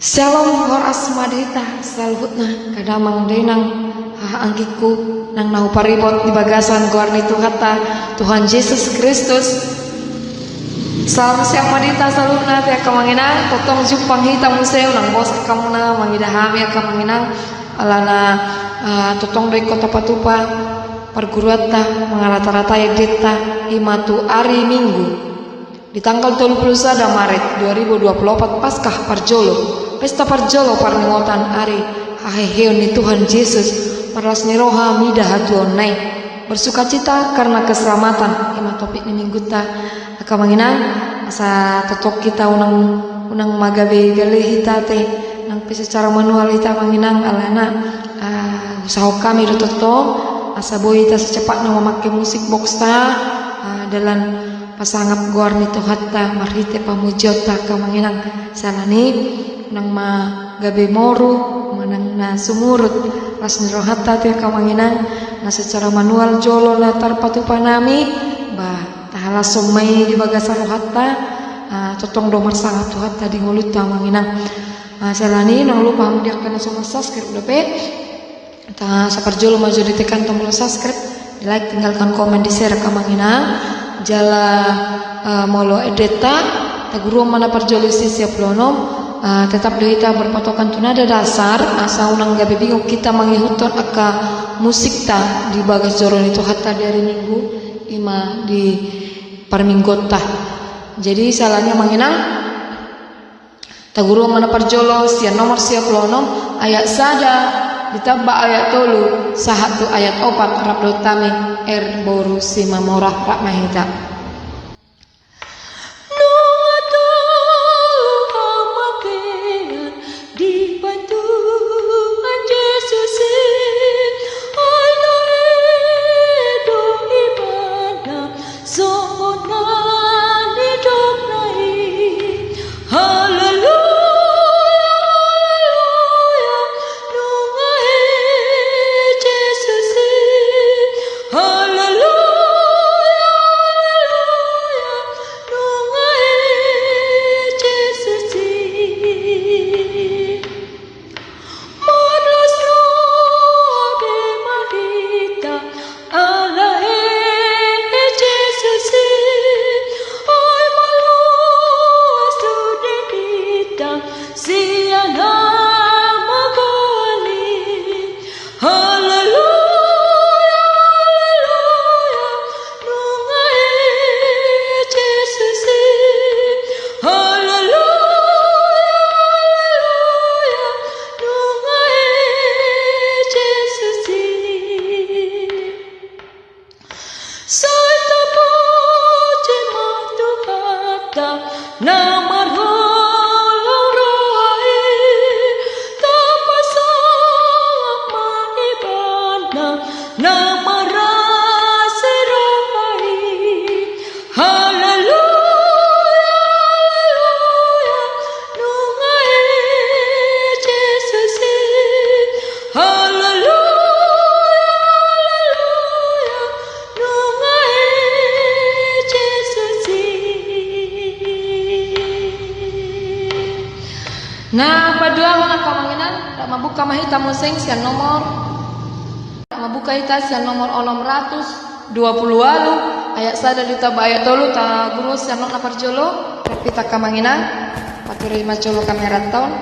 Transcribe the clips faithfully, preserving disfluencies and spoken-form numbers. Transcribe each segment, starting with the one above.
Syalom, horas ma di hita saluhutna, angka damang dainang, haha anggingku, nang na huparibot di bagasan goar ni Tuhanta, Tuhan Jesus Kristus. Salam sehat ma di hita saluhutna, angka amang inang, tongtong jumpang hita muse, unang bosan hamuna mangida hami, angka amang inang, alana, ah, tongtong do ingkon tapatupa parguruanta, mangarata-ratai endenta, i ma tu ari Minggu. Di tanggal tolu pulu sada Maret dua ribu dua pulu opat, Paskah parjolo, pesta parjolo parningotan ari haheheon ni Tuhan Jesus, marlas ni roha mida hatuaonna i. Bersukacita karena keselamatan, i ma topik ni Minggunta, angka amang inang, asa tongtong hita unang, unang ma gabe gale hita ate, nang pe secara manual hita amang inang, alana, ah, usahaon hami do tongtong, asa boi hita secepatna mamake musik boxta, ah, dalan pasangap goar ni Tuhanta marhite pamujionta, angka amang inang. Siala ni i, unang ma gabe moru manang na sumurut las ni rohanta ate, angka amang inang, na secara manual jolo na tarpatupa nami, ba, tahalashon ma i di bagasan rohanta, ah, tongtong do marsangap Tuhanta di ngolunta amang inang. Ah, siala ni i, unang lupa hamu di angka na so mansubscribe dope. Ta, saparjolo ma jo ditekan tombol subscribe, di like, tinggalkan komen, di share, angka amang inang. Jala, eh, molo endenta, taguruhon ma na parjolo sia sia pulu onom, eh, tetap do hita berpatokan tu nada dasar, asa unang gabe bingung hita mangihuthon angka musikta di bagas joro ni Tuhanta di ari Minggu, i ma di parmingguonta. Jadi, siala ni i amang inang, taguruhon ma na parjolo sian nomor sia pulu onom, ayat sada ditamba ayat tolu sahat tu ayat opat, rap dohot hami R Boru Simamora, rap ma hita. Nunga tolu hamatean dibahen Tuhan Jesus i, ai na i do Ibana songon na nidokna i. Haleluya, haleluya, nunga i Jesus i. Haleluya, haleluya, nunga i Jesus i. Marlas roha be ma hita ala hehe Jesus i, ai maluas do di hita sian hamagoan i. Haleluya, haleluya, nunga i Jesus i. Haleluya, haleluya, nunga i Jesus i. Sai tapuji ma Tuhanta na marholong roha i, tapasangap ma Ibana na marasi roha i. Haleluya, haleluya, nunga i Jesus i. Haleluya, haleluya, nunga i Jesus i. Na paduahon, angka amang inang, rap mambuka ma hita muse sian nomor Mambuka hita sian nomor onom ratus dua pulu ualu, ayat sada ditamba ayat tolu, taguruhon sian nomor na parjolo, rap hita angka amang inang, pature ma jolo kameranta on.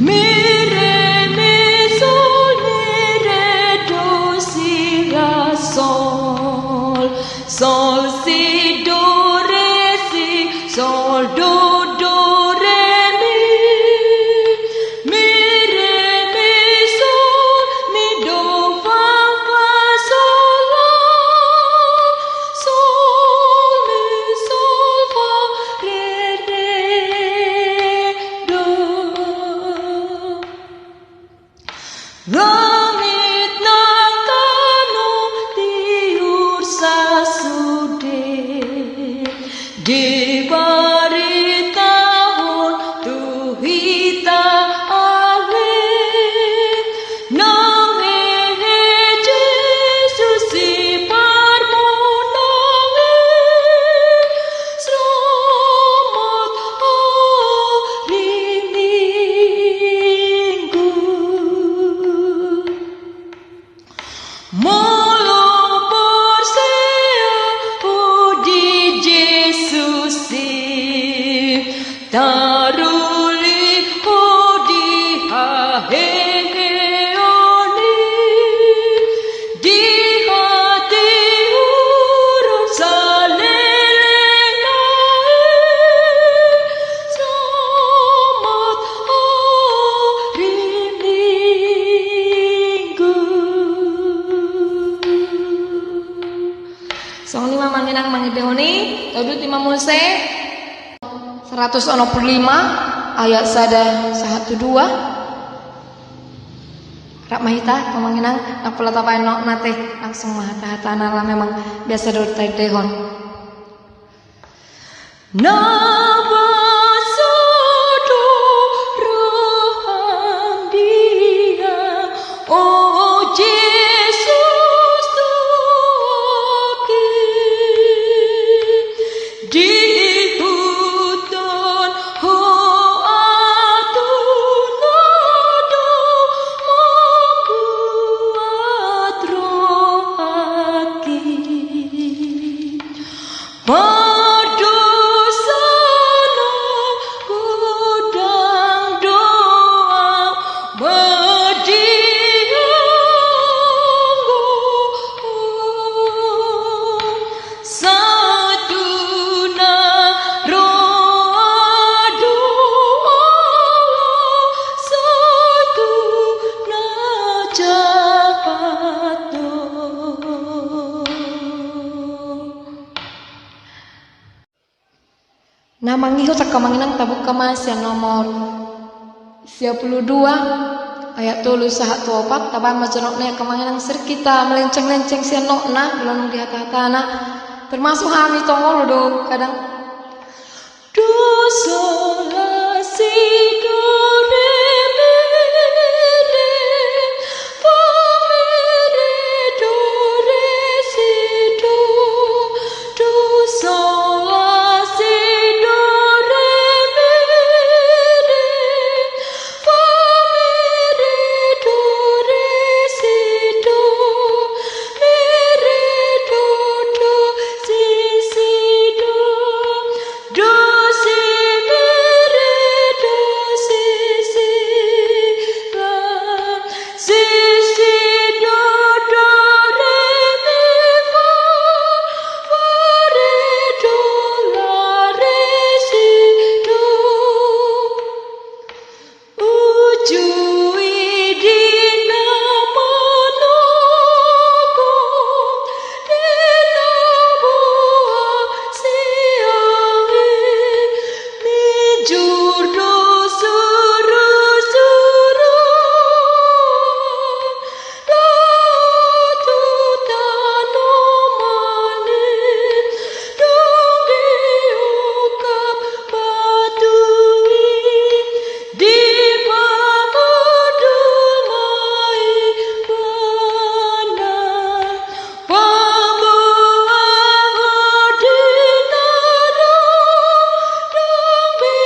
Mi re mi sol mi re do si la sol. Sol si do re si sol do do re mi. Mi re mi sol mi do fa fa sol la. Sol mi sol fa re re do. Langit nang tano tiur sasude, dibaritahon tu hita ale, nang hehe Jesus siparmonangi. Amang inang, mangendehon i, tolu Mose seratus onom puluh lima ayat sada sahat tu dua. Rap ma hita, amang inang, nang pola tabaen nang ate, langsung ma hata-hatana ala memang biasa do taendehon. Na basadohon roham dia, o Jesus Tuhanki, diihuthon ho atu na do mambuat rohangki. Pardosa na godang do ahu mardia, sai tu na roa do ahu, sai tu na jahat do. Na mangihut, angka amang inang, tabuka ma sian nomor sia pulu dua ayat tolu sahat tu opat. Tabaen ma jonok na i, angka amang inang, sering hita melenceng-lenceng sian notna molo dung dihata-hatana. Termasuk hami tong, olo do kadang. Do sol la si do re mi re fa mi re do re si do. Do sol la si do re mi re fa mi re do re si do. Mi re do do si si do. Do si mi re do si si la si si do do re mi fa fa re do la re si do. Uju i di na manogot di na boha sian i, minjur do suru-suru laho tu tanoman i. Dung diungkap batu i, dipaundul ma ibana. Paboahon di na ro dung be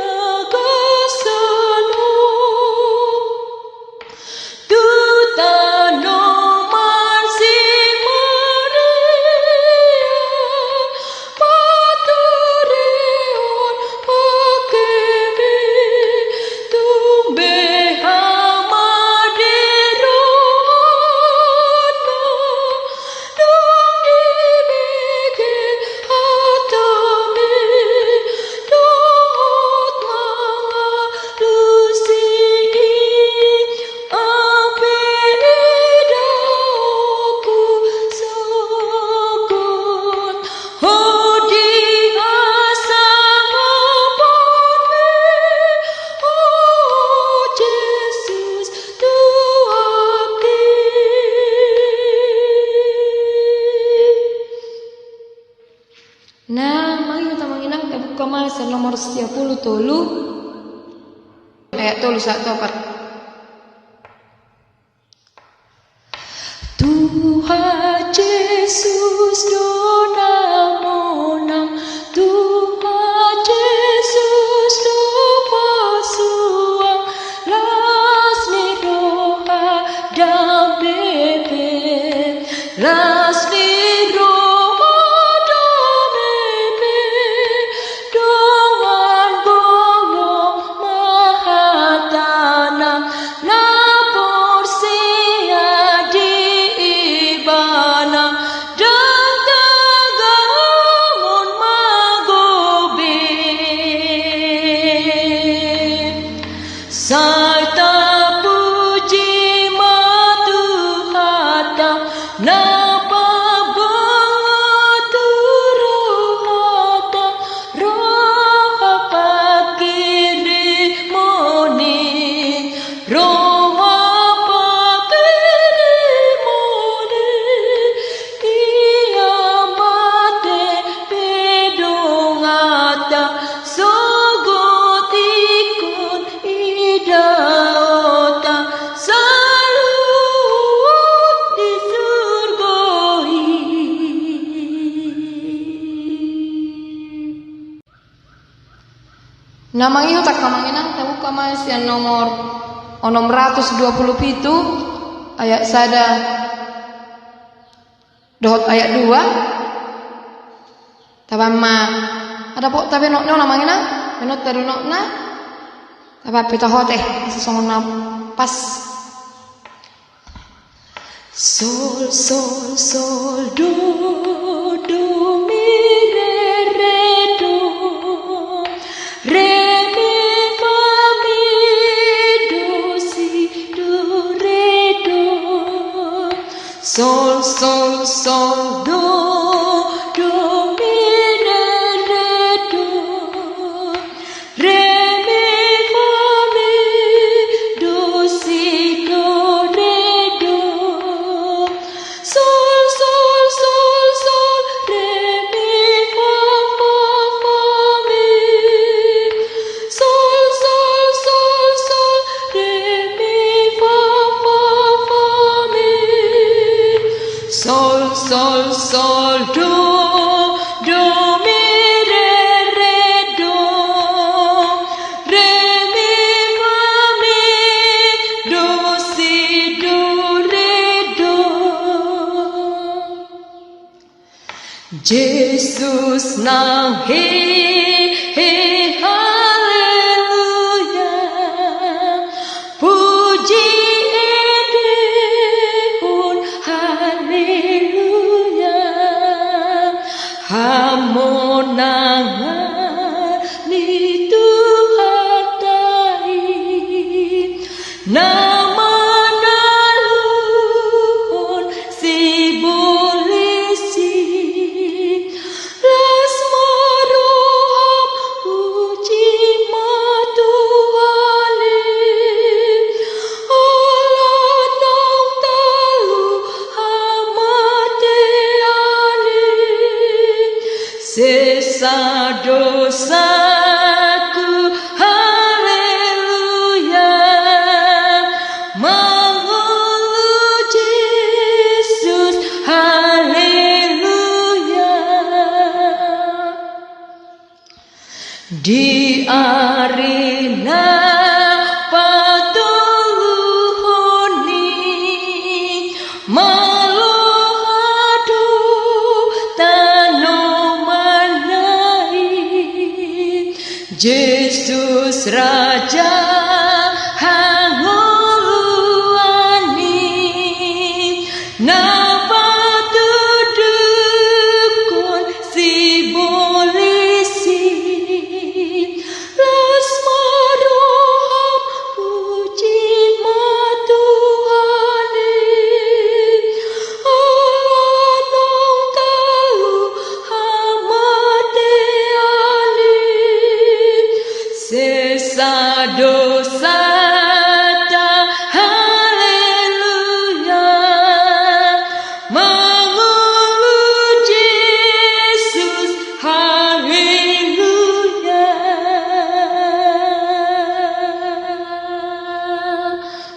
dibagasan on. Tu tanoman si Maria, paturehon pangkemi, tung be hama di rohana. Dung dibege hatami, dohot mangalusi i, ampe idaonku sogot ho di hasangapon mi, o Jesus Tuhanki. Na mangihut, amang inang, tabuka ma sian nomor sia pulu tolu ayat tolu sahat tu opat. Tuhan Jesus do na monang, Tuhan Jesus do pasuang, las ni roha dame pe, las ni roha dame pe, dongan golom ma hatana. Na mangihut angka amang inang, tabuka ma sian nomor onom ratus dua pulu pitu, ayat sada dohot ayat dua. Tabaen ma, adong pe tabaen notna on amang inang, baen notna do notna. Tabaen pe taho ate, asa songon na pas. Sol, sol, sol, do, do, mi, re, re, do. Re, mi, fa, mi, do, si, do, re, do. Sol, sol, sol, do, do, mi, re, re, do. Re, mi, fa, mi, do, si, do, re, do. Sol, sol, sol, sol, re, mi, fa, fa, fa, mi. Sol, sol, sol, sol, re, mi, fa, fa, fa, mi. Sol, sol, sol, do, do, mi, re, re, do. Re, mi, fa, mi, do, si, do, re, do. Jesus nang he, he, haleluya. Puji edehon, haleluya. Hamonangan ni Tuhanta i. Na manaluhon sibolis i, las ma roham, puji ma Tuhan i, ala naung talu hamatean i. Sesa dosaku, haleluya. Mangolu Jesus, haleluya. Di ari na patoluhon i, malo do tanomanna i. Jesus Raja hangoluan i, na patuduhon sibolis i. Las ma roham, puji ma Tuhan i, ala naung talu hamatean i. Sesa dosanta, haleluya. Mangolu Jesus, haleluya.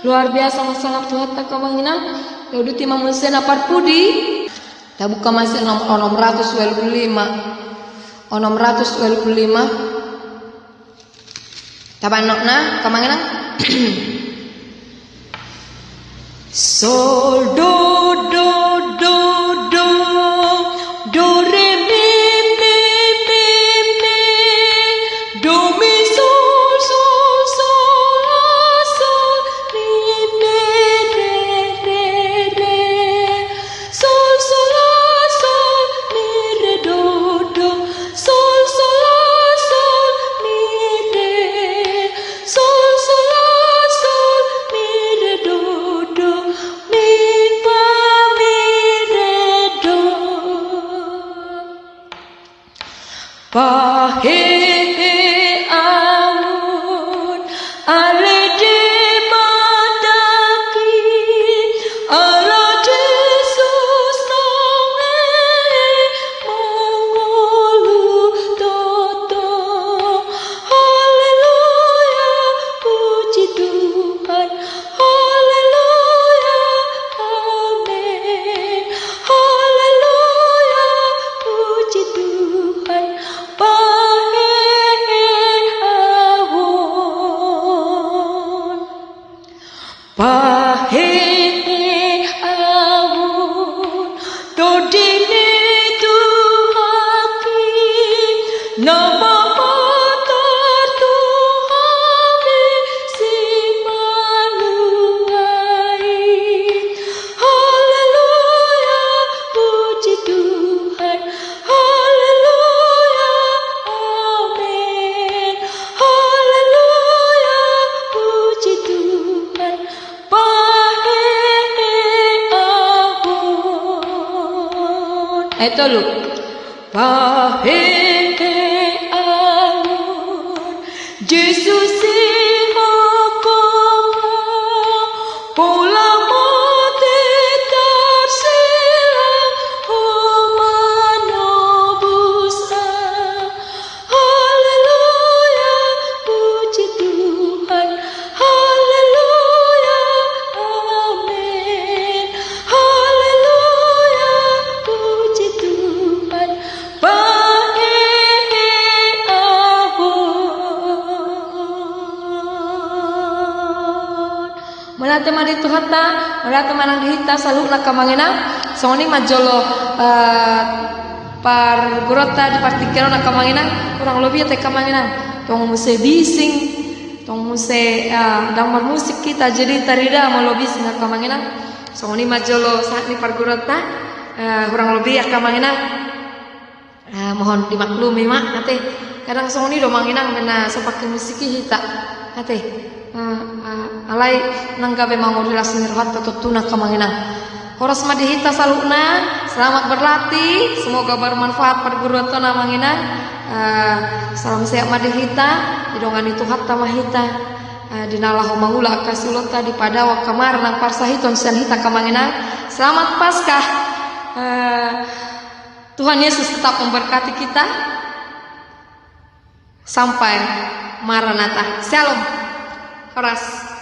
Luar biasa ma sangap Tuhanta angka amang inang. Taudut ma muse na parpudi. Tabuka ma sian nomor onom ratus ualu pulu lima. Onom ratus ualu pulu lima. Tabaen notna angka amang inang. Sol, do, do, do, do, do, re, mi, mi, mi, mi, do, mi, sol, sol, sol, la, sol, mi, mi, re, re, re. Sol, sol, la, sol, mi, re, do, do. Sol, sol, la, sol, mi, re. Sol, sol, la, sol, mi, re, do, do. Mi, fa, mi, re, do. Pahehe amun ale di matangki, ala Jesus nang i mangolu toto. Haleluya, puji Tuhan. Haleluya, amen. Haleluya, puji Tuhan. Pahe Ai tolu. Pahehe angon Jesus i ma ho ma, pola mate tarsilang ho manobus au. Haleluya, puji Tuhan. Haleluya, amen. Haleluya, puji Tuhan. Pahehe angon. Mauliate ma di Tuhanta, mauliate ma nang di hita saluhutna angka amang inang. Songon i ma jolo, eh, parguruonta di partingkian on angka amang inang, hurang lobi ate angka amang inang. Tong muse bising, tong muse, eh, ndang marmusik hita, jadi tarida molo bising angka amang inang. Songon i ma jolo sahat ni parguruonta, eh, hurang lobi angka amang inang. Eh, mohon dimaklumi ma ate. Kadang songon i do amang inang, mena so pake musik i hita ate. Eh, eh, alai nang gabe mangoli las ni rohanta tontuna angka amang inang. Horas ma di hita saluhutna, selamat berlatih, semoga bermanfaat parguruonta on amang inang. Eh, salam sehat ma di hita, didongani Tuhanta ma hita. Eh, di na laho mangula angka siulaonta, dipadao angka mara nang parsahiton sian hita angka amang inang. Selamat Paskah. Eh, Tuhan Yesus tetap memberkati kita. Sampai Maranatha. Shalom. Horas.